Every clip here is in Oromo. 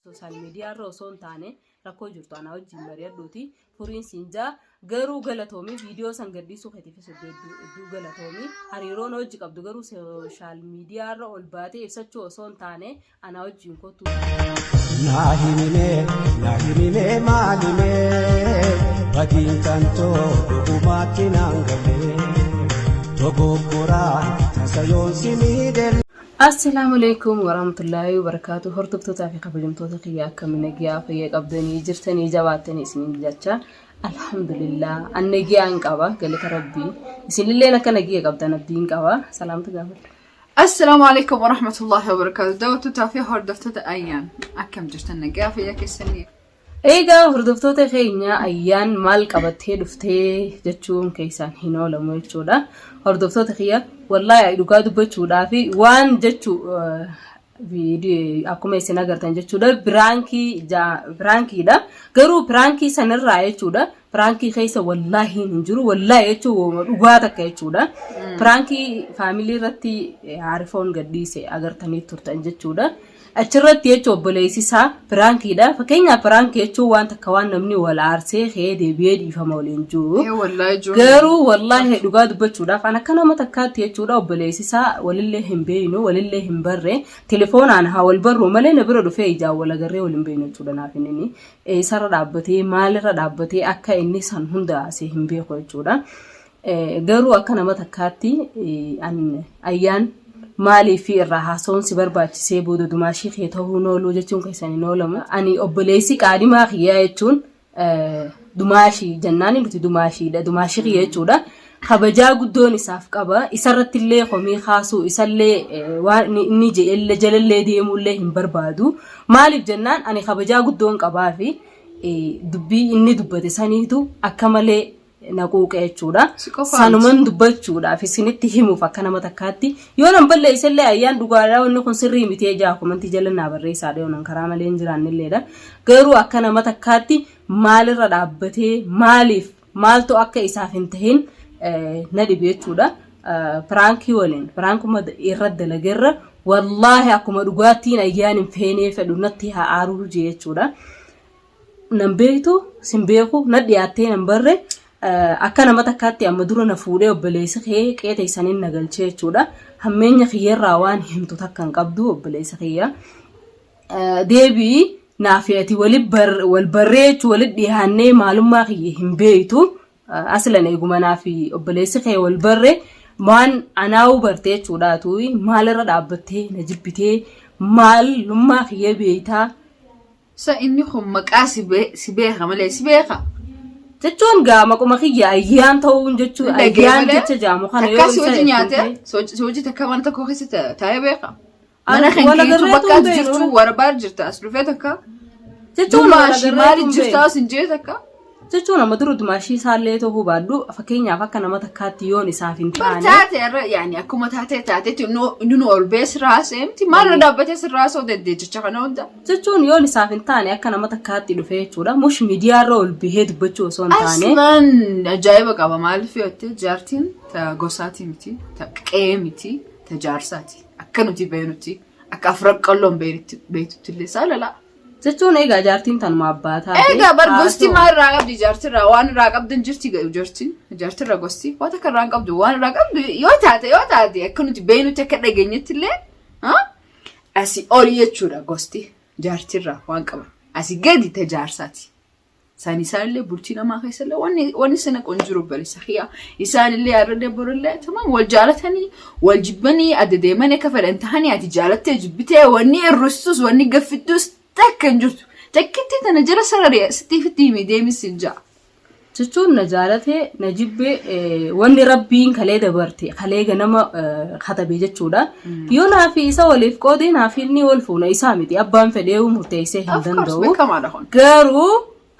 Social media irra osoo hin taane rakkoo jirtu anaa wajjin mari'adhuuti furiin siin jaa. Garuu galatoomi, viidiyoo san gadhiisuu keetiifis hedduu hedduu hedduu galatoomi. Hariiroon hojii qabdu garuu social media irra ol baatee ibsachuu osoo hin taane anaa wajjin kottu. Naa himimee, naa himimee maalimee, badii tantoo dhugumaatti naan galee, dogoggoraa tasa yoon si miidhe. Assalaamu alaikum warahmatullaahi wabarakaatu. Hordoftootaa fi kabajamtoota kiyya, akkami nagiyaa fayya qabdanii jirtanii jabaattanii isiniin jecha? Alhamdulillah, an nagiyaan qaba, galata Rabbii. Isinilleen akka nagiya qabdan abdiin qaba. Salaamta gaafadhu. Assalaamu alaikum warahmatullahi wabarakatuh. Daawwattootaa fi hordoftoota Ayyaan, akkam jirtan? Nagaa fayyaa keessanii? Egaa hordoftoota keenya, Ayyaan maal qabattee dhuftee jechuun keessaan hin oolamu jechuudha. Hordoftoota kiyya, wallaahi dhugaa dubbachuudhaa fi waan jechuu akkuma isin agartan jechuudha, prankiidha. Garuu prankii sanirraa jechuudha, prankii keessa wallaahi hin jiru, wallaahi jechuun dhugaa takka jechuudha. Prankii family irratti haarifoon gadhiise agartanii turtan jechuudha. Achirratti jechuun obboleessi isaa prankiidha. Fakkeenyaaf, prankii jechuun waan takka waan namni wal aarsee ka'ee deebi'ee dhiifama waliin jiru. Ee wallaahi, ijoollee. Garuu wallaahi dhugaa dubbachuudhaaf, an akka nama takkaatti jechuudha, obboleessi isaa walillee hin beeynu, walillee hin barre. Telefoonaan haa wal barru malee na bira dhufee ijaan wal agarree wal hin beeynu jechuudha naaf inni. Eessarra dhaabbatee, maalirra dhaabbatee akka inni san hunda asii hin beeku jechuudha. Garuu akka nama takkaatti an Ayyaan maaliif irraa haasa'uun si barbaachisee, booda dumaashii kee ta'uu hin ooluu jechuun keessan hin oolamu. Ani obboleessi qaadimaa kiyyaa jechuun dumaashii jennaan, nuti dumaashiidha, dumaashii kiyya jechuudha. Kabajaa guddoon isaaf qaba. Isarratti illee komii kaasuu, isallee waan inni jedhellee jalallee deemuullee hin barbaadu. Maaliif jennaan, ani kabajaa guddoon qabaa fi dubbii inni dubbate saniitu akka malee na quuqe jechuudha. Si qofaa Sanuman dubbachuudhaaf isinitti himuuf, akka nama takkaatti yoo nan balleesse illee, Ayyaan dhugaadhaa, wanni kun sirrii miti ejaa commentii jala naa barreessaadha yoo nan karaa malee hin jiraannilleedha. Garuu akka nama takkaatti maalirra dhaabbatee, maaliif, maaltu akka isaaf hin tahin na dhibe jechuudha. Prankii waliin prankuma irra dalagerra wallaahi akkuma dhugaattiin Ayyaan hin feenee fedhu natti haa aaruu jechuudha. Nan beektu, sin beeku, na dhiyaattee nan barre. Akka nama takkaatti amma dura na fuudhee obboleessi kee qeeta isaniin na galchee jechuudha. Hammeenya kiyyarraa waan himtu takka hin qabdu obboleessa kiyya. Deebii naaf ati wal barree jechuun walit dhiyaannee maalummaa kiyya hin beektu. Aslan eeguma naaf obboleessi kee wal barre waan anaa'uu barte jechuudhaatu, maalirra dhaabbattee na jibbitee, maalummaa kiyya beektaa? Sa inni kun maqaa si beeka malee si beeka. Jechuun gaa maquma kiyya Ayyaan ta'uun jechuun Dhagee Ayyaan malee jecha jaamu kana yoo takkaa si isa wajji nyaate fuutee si wajji takka mana tokko keessa taa'ee beeka. An Mana kan wal keetu agarreetu bakka hin ati beeknu. jirtu warbaar jirta, as dhufee takka. Jechuun wal Dumaashii agarreetu maali hin jirta beeknu. as hin jee takka. Jechuun amma dura dumaashii isaallee ta'uu baadhu, fakkeenyaaf akka nama takkaatti yoon isaaf hin Bar taane. taate irra yaani akkuma taatee taatetti inni nu ol bee sirraa haasa'e miti, maal irra dhaabbatee sirraa haasa'uu dandeenya jecha kana hunda. Jechuun yoon isaaf hin taane akka nama takkaatti dhufee jechuudha. Mush miidiyaa irra ol bahee dubbachuu osoo hin taane. Aslaan ajaa'iba qaba, maaliif yoo jette, jaartiin ta gosaatii miti, ta qe'ee miti, ta jaarsaati, akka nuti beeknutti, akka afran qalloon beektutti illee isaa lalaa. Jechuun egaa jaartiin tanuma abbaa taate. Egaa bar haa gosti ta'u. maal irraa qabdi jaartirraa? Waan irraa qabdan jirti jaartiin, jaartirraa gosti waan takka irraa hin qabdu. Waan irraa qabdu yoo taate, akka nuti beeknutti, akka dhageenyetti illee asii oli jechuudha, gosti jaartirraa waan qaban asii gadi ta jaarsaati. Isaan isaanillee bultii namaa keessallee wanni sana kun jiru balisa kiya. Isaanillee har'allee borullee tamam wal jaalatanii wal jibbanii adda deemanii akka fedhan tahanii, ati jaalattee jibbitee wanni irrustus wanni gaffittus takka hin jirtu. Takkitti tana jala sararee sitti fitti himi deemis hin ja'a. Jechuun na jaalate na jibbe, wanni Rabbiin kalee dabarte kalee ganama katabe jechuudha. Yoo naafi isa waliif qoodee naafi inni wal fuuna, isaa miti, abbaan fedhee murteessee hin Of course, danda'u. beekamaadha kun. Garuu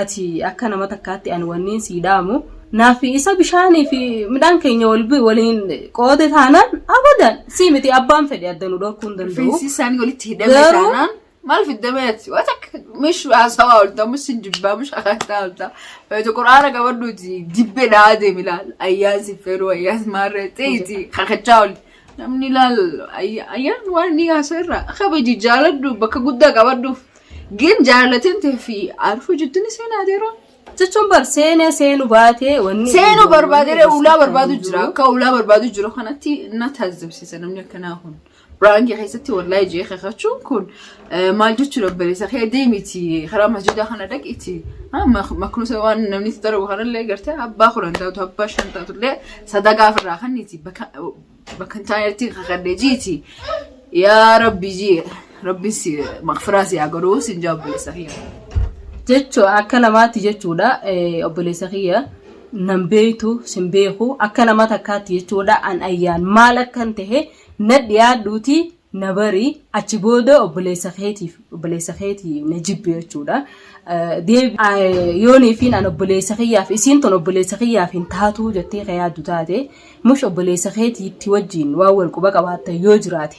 ati akka nama takkaatti ani wanniin sii dhaamu, naafi isa bishaanii fi midhaan keenya waliin qoode taanaan, abadan sii miti, abbaan fedhe adda nu dhorkuu hin danda'u. Rifeensi isaanii walitti hidhame taanaan maal fiddameeti? Waan akka mish haasawaa oolta, mish hin jibbaa, mish akaataa oolta. Feetu quraana qabadhuuti dibbee dhahaa deemi ilaal. Ayyaan si fedhu, ayyaan maarree ta'eeti kakachaa oolti. Namni ilaal, ayyaan waan inni haasa'e irraa kabaji, jaaladhu, bakka guddaa qabadhuuf. Gin jaalatin ta'e fi arfuu jidduun seenaa yeroo. Jechuun bar seenee seenu baatee wanni. Seenuu barbaadee ulaa barbaadu jira. Akka ulaa barbaadu jiru kanatti na taasifsiisa namni akkanaa kun. Prankii keessatti wallaahi jee kakachuun kun maal jechuudha obboleessa kee deemiti karaa masjidaa kana dhaqiti maknuusa waan namni itti darbu kanallee gartee abbaa 10 taatu abbaa 5 taatullee sadaqaa ofirraa kenniti bakka hin taanetti kakadhee jiiti. Yaa Rabbi jee Rabbi si maqfiraa si haa godhuu sin jaa obboleessa kiyya. Jechuu akka namaatti jechuudha obboleessa kiyya nan beektu sin beeku akka nama takkaatti jechuudha an ayyaan maal akkan tahe na dhiyaadhuuti na bari achi booda obboleessa keetiif obboleessa keetii na jibbe jechuudha. Yooniifiin an obboleessa kiyyaaf isiin tun obboleessa kiyyaaf hin taatu jettee ka yaaddu taate mush obboleessa keetiitti wajjin waan wal quba qabaattan yoo jiraate.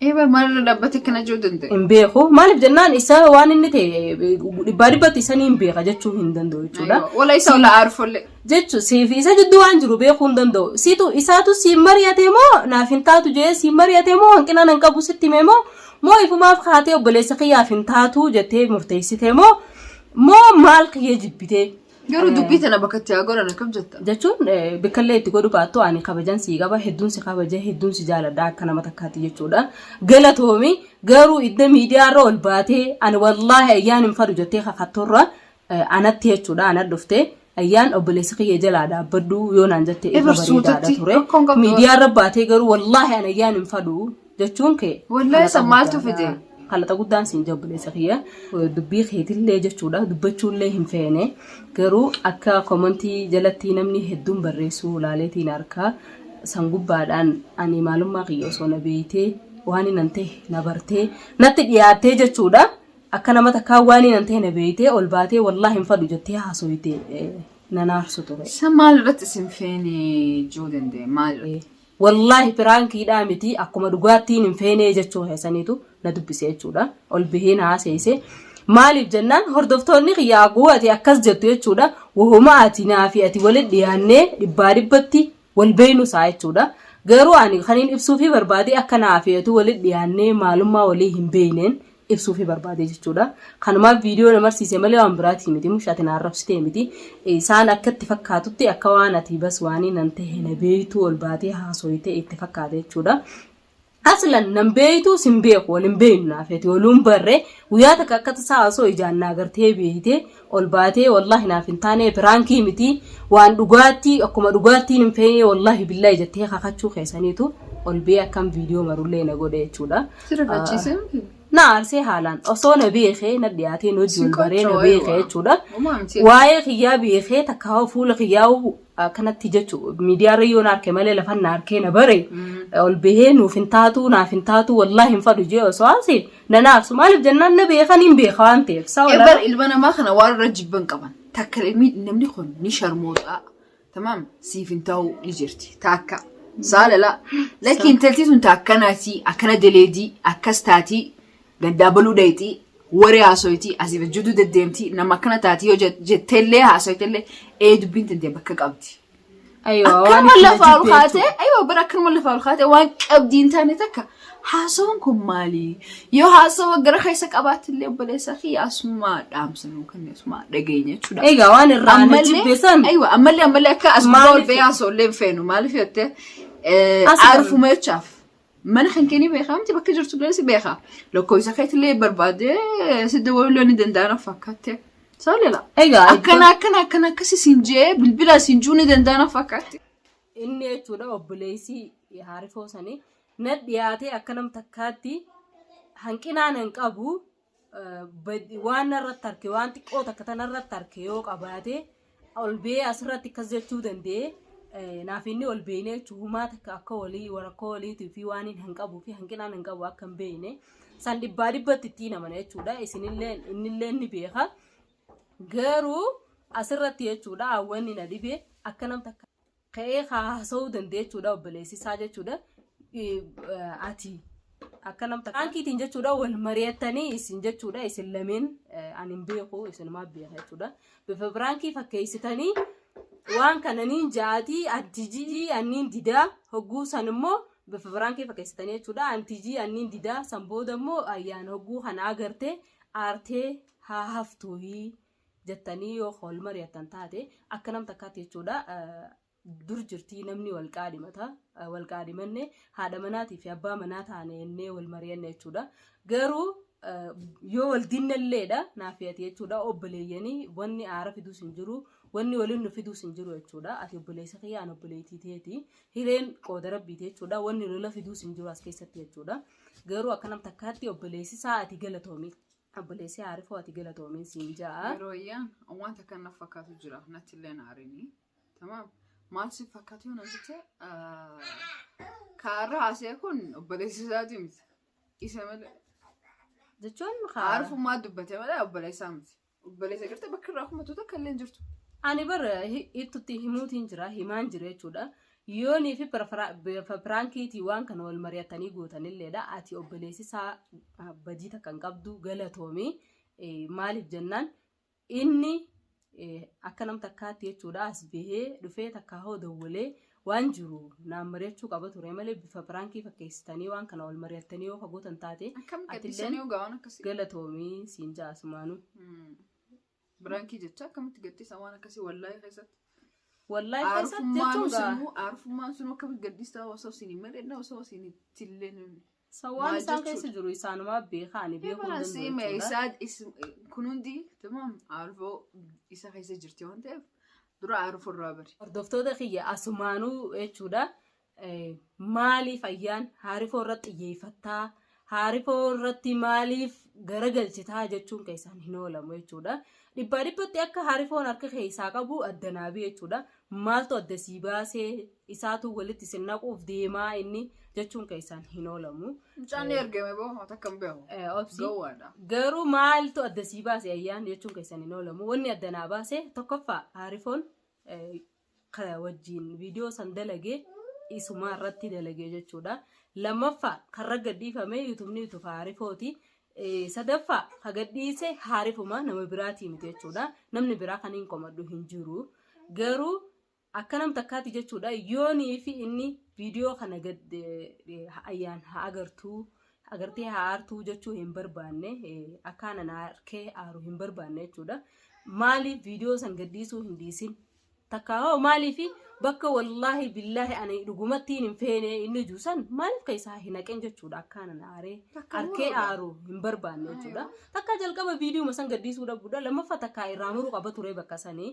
Ee bar maalirra dhaabbate kana jiru danda'e. Hin beeku. Maaliif jennaan isa waan inni ta'e dhibbaa dhibbatti isa ni hin beeka jechuu hin danda'u jechuudha. Wala isa wala aarfollee. Jechu siif isa jidduu waan jiru beekuu hin danda'u. Siitu isaatu siin mari'ate moo naaf hin taatu jee siin mari'ate moo hanqina nan qabu sitti hime moo moo ifumaaf kaatee obboleessa kiyyaaf hin taatu jettee murteessite moo moo maal kiyya jibbitee. Garuu dubbii tana bakka itti haa godhan akkam jetta? Jechuun bikkallee itti godhu baattu ani kabajan sii qaba hedduun si kabaja hedduun si jaaladha akka nama takkaatti jechuudha. Galatoomi garuu idda miidiyaarra ol baatee ani wallaahi ayyaan hin fadhu jettee kakattorra anatti jechuudha ana dhufte ayyaan obboleessi kiyya jalaa dhaabbadhu yoo naan jette irra Ebar bareedaadha suutatti ture. rakkoon qabdu. Miidiyaarra baatee garuu wallaahi ani ayyaan hin fadhu jechuun kee Wallaahi san kalaqa maaltu guddaadha. fide? Kalaqa guddaan siin jee obboleessa kiyya. Dubbii keetillee jechuudha dubbachuullee hin feene garuu akka komantii jalatti namni hedduun barreessuu laaleetiin harkaa san gubbaadhaan ani maalummaa kiyya osoo na beeytee waan nan ta'e na bartee natti dhiyaattee jechuudha. Akka nama takkaa waan nan ta'e na beeytee ol baatee wallaahi hin fadhu jettee haasoyte nan aarsu ture. San maal irratti isin feene jechuu danda'e maal irratti? Wallaahi piraankiidhaa miti akkuma dhugaattiin hin feenee jechuu keessaniitu na dubbise jechuudha. Ol bahee na haasa'ise. Maaliif jennaan hordoftoonni kiyyaa guu ati akkas jettu jechuudha. Wahuma ati naa fi ati walitti dhiyaannee dhibbaa dhibbatti wal beeynu isaa jechuudha. Garuu ani kaniin ibsuufii barbaade akka naa fi ati walitti dhiyaannee maalummaa walii hin beeyneen ibsuufii barbaade jechuudha. Kanumaaf viidiyoo na marsiise malee waan biraatii miti. Mush ati na arrabsitee miti. Isaan akka itti fakkaatutti akka waan ati bas waanii nan tahe na beeytuu ol baatee haasoyte itti fakkaate jechuudha. Aslan nan beeytuu sin beeku wal hin beeynu naaf ati waluun barre guyyaa takka akka tasaa osoo ijaan na agartee beeyte ol baatee wallaahi naaf hin taane piraankii miti waan dhugaatti akkuma dhugaattiin hin feene wallaahi billaahi jettee kakachuu keessaniitu ol bee akkam viidiyoo marullee na godhe jechuudha. Si rifachiisee miti? Na aarsee haalaan osoo na beekee na dhiyaatee na hojii Si ol baree na qochoo beekee eewwa. jechuudha. Homaa miti. Waa'ee kiyyaa beekee takka fuula kiyyaa akkanatti jechu miidiyaarra yoo na arke malee lafan na arkee na bare ol bahee nuuf hin taatu naaf hin taatu wallaahi hin fadhu jee osoo haasee nan aarsu maaliif jennaan na beekan hin beeka waan ta'eef saa Ebar walaala ilma namaa kana waan irra jibban qaban. Takka ilmi namni kun ni sharmooxaa. Tamaam siif hin ta'u ni jirti. Takka. Saalala. Lakki intalti sun takkanaati akkana deleedii akkas taatii gandaa baluu dhayxii waree haasoyti asii jiddu deddeemti nama akkana taati yoo jetteellee haasoytellee ee dubbiin tantee bakka qabdi. Aywa waan Akkanuma itti na lafaa ol jibbe kaatee jechuudha. aywa bara akkanuma lafaa ol kaatee waan qabdii hin taane takka haasawaan kun maali? Yoo haasawa gara keessa qabaatillee obboleessaa fi asuma dhaamsa nuu kenne asuma dhageenya jechuudha. Egaa waan irraa na Ammallee jibbe san aywa ammallee ammallee akka as gubbaa ol maaliif ba'ee haasawullee hin feenu maaliif jettee asuma aarfuma jechaaf. Mana kan kee ni beekaa miti bakka jirtu illee si beekaa. Lakkoofsa keetillee barbaadee si dawwaluu ni danda'a na fakkaatte. Saalela. Egaa iddoo Akkana akkana akkana akkasi siin jee bilbila siin juu ni danda'a na fakkaatte. Inni jechuudha obboleessi haarifoo sanii na dhiyaatee akka nam takkaatti hanqinaan hin qabu waan narratti arke waan xiqqoo takka tanarratti arke yoo qabaate ol ba'ee asirratti akkas jechuu danda'e naaf inni ol beekne jechuun humaa takka akka walii rakkoo waliitii fi waan hin qabuu fi hanqinaan hin qabu akka hin beekne san dhibbaa dhibbatti ittiin amana jechuudha isinillee innillee ni beeka garuu asirratti jechuudha hawwanni na dhibe akka nam takka ka'ee haasa'uu danda'e jechuudha obboleessi isaa jechuudha ati akka nam takka baankiitiin jechuudha wal mari'attanii isin jechuudha isin lameen ani hin beeku isinumaa beeka jechuudha bifa biraankii fakkeessitanii waan kana niin ja'atii antijii anniin didaa hogguu san immoo bifa biraankii fakkeessitanii jechuudha antijii anniin didaa san booda immoo ayyaan hogguu kana agarte Aartee haa haftuuyi jettanii yoo wal mari'attan taate akka nam takkaatti jechuudha. Dur jirtii namni wal qaadhimata. Wal qaadhimanne haadha manaatii fi abbaa manaa taane jennee wal mari'anne jechuudha. Garuu yoo wal dinnelleedha naaf ati jechuudha obboleeyyanii wanni aara fiduus hin jiru wanni waliin nu fiduus hin jiru jechuudha. Ati obboleessa kiyya an obboleettii teeti. Hireen qooda rabbiiti jechuudha. Wanni lola fiduus hin jiru as keessatti jechuudha. Garuu akka nam takkaatti obboleessi isaa ati galatoomi. Obboleessi Aarifoo ati galatoomiin siin ja'a. Yeroo iyyaan wanta kan na fakkaatu jira natti illee na aarini. Tamaam. Maal si fakkaatu yoo na jette kaarra haasee kun obboleessi isaati miti. Isa malee. Jechuun Aarifummaa dubbate malee obboleessaa miti. Obboleessa gartee bakka irraa kumatu takka illee hin jirtu. Ani bara ittutti himuutiin jira himaan jira jechuudha. Yoonii fi piraankiitii waan kana wal mari'atanii gootanilleedha. Ati obboleessi isaa badii takka hin qabdu galatoomi. Maaliif jennaan inni akka nam takkaatti jechuudha as bahee dhufee takkaa hoo dawwalee waan jiru naan mari'achuu qaba ture malee bifa piraankii fakkeessitanii waan kana wal mari'attanii yoo fagootan taate Akkam atilleen gaddisanii hoo gaawwan akkasii. galatoomii siin jaasumaanu. Piraankii jecha akkamitti gaddisa waan akkasii wallaahi keessatti. Wallaahi keessatti Aarfummaan jechuun gaa sunuu aarfummaan sunuu akkamitti gaddisa osoo isin hin mari'anne osoo isin itti illee hin. Sawwaan Maal isaan jechuudha? keessa jiru isaanumaa beekaa ani beekuu hin Siime danda'u jechuudha. isaa kun hundi tamam aarfoo isa keessa jirti waan ta'eef dura aarfoo irraa bari. Hordoftoota kiyya asumaanuu jechuudha. Maaliif ayyaan haarifoo irratti xiyyeeffattaa? Haarifoo irratti maaliif garagalchitaa jechuun keessaan hin oolamu jechuudha. Dhibbaa dhibbatti akka haarifoon harka keessaa qabu addanaabii jechuudha. Maaltu adda sii baasee isaatu walitti isin naquuf deemaa inni jechuun keessaan hin oolamu. Mucaan ni ergame boo takka hin beeku. Obsi. Gowwaadha. Garuu maaltu adda sii baase ayyaan jechuun keessan hin oolamu. Wanni adda naa baase tokkoffaa haarifoon ka wajjin viidiyoo san dalage isumaa irratti dalage jechuudha. Lammaffaa kan raggadhiifame yuutubni yuutuba haarifooti. Sadaffaa ka gadhiise haarifuma nama biraatii miti jechuudha. Namni biraa kan hin komadhu hin jiru. Garuu akka nam takkaatti jechuudha yoonii fi inni viidiyoo kana gad ayyaan haa agartuu agartee haa aartuu jechuu hin barbaanne akkaan ana harkee aaru hin barbaanne jechuudha. Maaliif viidiyoo san gadhiisuu hin dhiisin? Takka hoo maaliif bakka wallaahi billaahi ani dhugumattiin hin feene inni jiru san maaliif keessaa hin haqin jechuudha akkaan ana aaree Takka harkee muruudha. aaru hin barbaanne jechuudha. Takka jalqaba viidiyoo san gadhiisuu dhabuudha lammaffaa takka irraa muruu qaba ture bakka sanii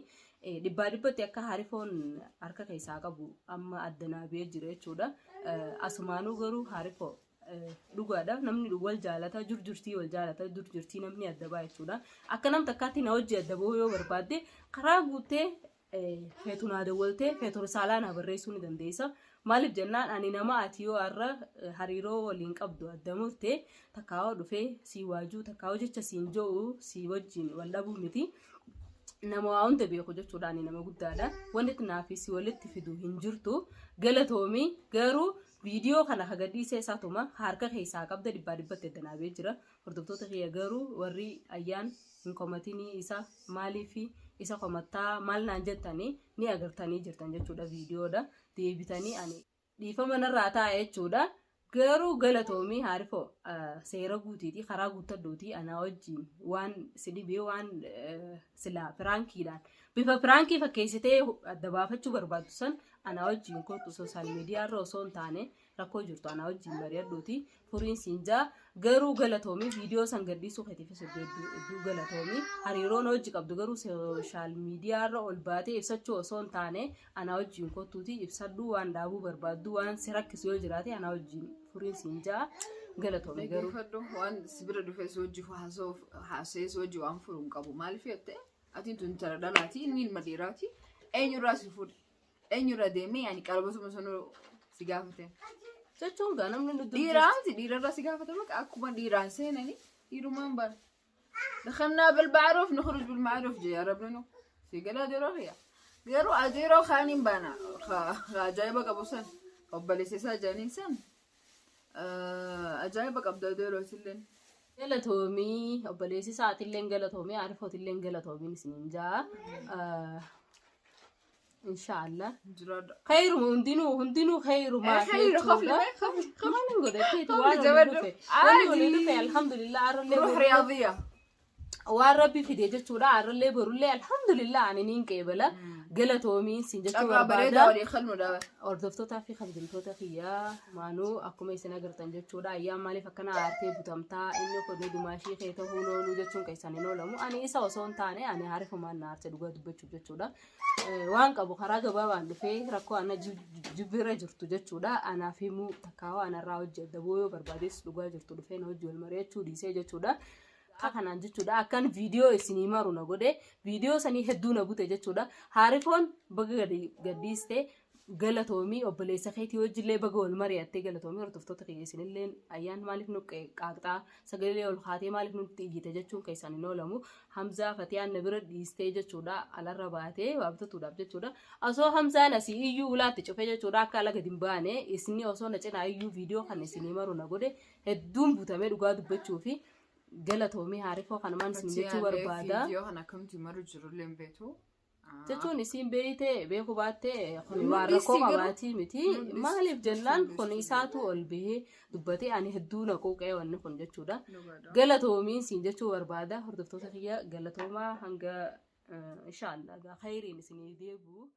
dhibbaa dhibbatti akka haarifoon harka keessaa qabu amma addanaa ba'ee jira jechuudha. Asumaanuu garuu haarifoo dhugaadha namni wal jaalata jurjurtii wal jaalata jurjurtii namni adda ba'a jechuudha. Akka nam takkaatti na hojii adda ba'uu yoo barbaadde karaa guuttee feetu naa dawwaltee feetu risaalaa naa barreessuu ni dandeessa. Maaliif jennaan ani nama ati yoo har'a hariiroo waliin qabdu adda murte takkaawoo dhufee sii waajuu takkaawoo jecha siin jo'u sii wajjin wal dhabuu miti. Nama waa hunda beeku jechuudha ani nama guddaadha. Wanti naaf si walitti fidu hin jirtu. Galatoomi garuu viidiyoo kana ka gadhiisee isaatuma harka keessaa qabda dhibbaa dhibbatti addanaabee jira. Hordoftoota kiyya garuu warri ayyaan hin komatinii isa maaliif isa komattaa maal naan jettanii ni agartanii jirtan jechuudha viidiyoodha. Deebitanii ani dhiifama narraa ta'a jechuudha. Garuu galatoomii haarifoo seera guutiiti karaa guuttadhuuti anaa wajjin waan si dhibee waan silaa piraankiidhaan bifa piraankii fakkeessitee adda baafachuu barbaaddu san anaa wajjin kottu sooshaal miidiyaa irra osoo hin taane rakkoo jirtu anaa wajjin mari'adhuuti furiin siin jaa garuu galatoomii viidiyoo san gadhiisuu keetiifis hedduu hedduu hedduu galatoomii hariiroo na wajji qabdu garuu sooshaal miidiyaa irra ol baatee ibsachuu osoo hin taane anaa wajjin kottuuti ibsadhu waan dhaabuu barbaaddu waan si rakkisu yoo jiraate anaa wajjin furiin siin jaa galatoomii garuu. Dhaggeeffadhu waan si bira dhufee si wajji haasa'ee si wajji waan furu hin qabu. Maaliif jettee atiin tun intala dhalaati inni ilma dhiiraati eenyurraa si fuudhe eenyurra deemee yaani qalbatuma sanuu si gaafate. Jechuun gaa namni nu Dhiiraa miti dhiirarraa si gaafate bakka akkuma dhiiraan seenanii dhiirumaan bara. دخلنا بالمعروف نخرج بالمعروف جي يا رب نو في قلا ديرو هي غيرو اديرو خانين بانا عجايبك ابو سن obboleessa isaa jaaniin san ajaa'iba qabda adeeroo isilleen. Galatoomii obboleessi isaatillee galatoomii aarifootillee galatoomiin isiniin jaa. Inshaallah. Jiraadha. Khayruma hundinuu hundinuu khayrumaa Khayru khafli khafli Maal hin godhatteeti Khafli waan waliin jabadhu. dhufe. Wanni waliin Caadi. dhufe alhamdulillah arrallee Ruux riyaadiya. Waan Rabbi fide jechuudha. Har'allee borullee alhamdulillah ani niin qeebala. Galatoomiin siin jechuu Carraa bareedaa barbaada. walii kalnuudha. Hordoftootaa fi kabajamtoota kiyyaa maanuu akkuma isin agartan jechuudha. Ayyaan maaliif akkana aartee butamtaa inni kun dumaashii kee ta'uu ooluu jechuun keessan hin oolamu. Ani isa osoo hin taane ani haarifumaan na aarse dhugaa dubbachuuf jechuudha. Waan qabu karaa gabaabaan dhufee rakkoo ana jibbirra jirtu jechuudha. Anaaf himuu takkaa anarraa hojjedha yoo barbaades dhugaa jirtu dhufee na hojii wal mari'achuu dhiisee jechuudha. Akka kanaan jechuudha akkan viidiyoo isinii maru na godhe viidiyoo sanii hedduu na bute jechuudha. Haarifoon baga gadi gadhiiste galatoomii obboleessa keetii wajjillee baga wal mari'attee galatoomii hordoftoota kiyya isinillee ayyaan maaliif nu qaaqxaa sagalee ol kaatee maaliif nutti iyyite jechuun keessan hin oolamu. Hamzaa Fatiyaan na bira dhiistee jechuudha alarra baatee waa bitatuudhaaf jechuudha. Osoo Hamzaan asii iyyuu ulaatti cufee jechuudha akka ala gadi hin baane isinni osoo na cinaa iyyuu viidiyoo kan isinii maru na godhe hedduun butamee dhugaa dubbachuu fi galatoomii haarifoo kanumaan isin jechuu barbaada. Viidiyoo kana akkamitti maru jirullee hin beektu. Jechuun isiin beeyte beekuu baatte kun Nu waan rakkoo dhiisii garuu. qabaatii miti. Nu dhiisii. Maaliif jennaan Nu kun dhiisii. isaatu ol bahee dubbatee ani hedduu na quuqee wanni kun jechuudha. Dhugaadha. Galatoomiin siin jechuu barbaada. Hordoftoota kiyya galatoomaa hanga inshaallah khayriin isinii deebi'u.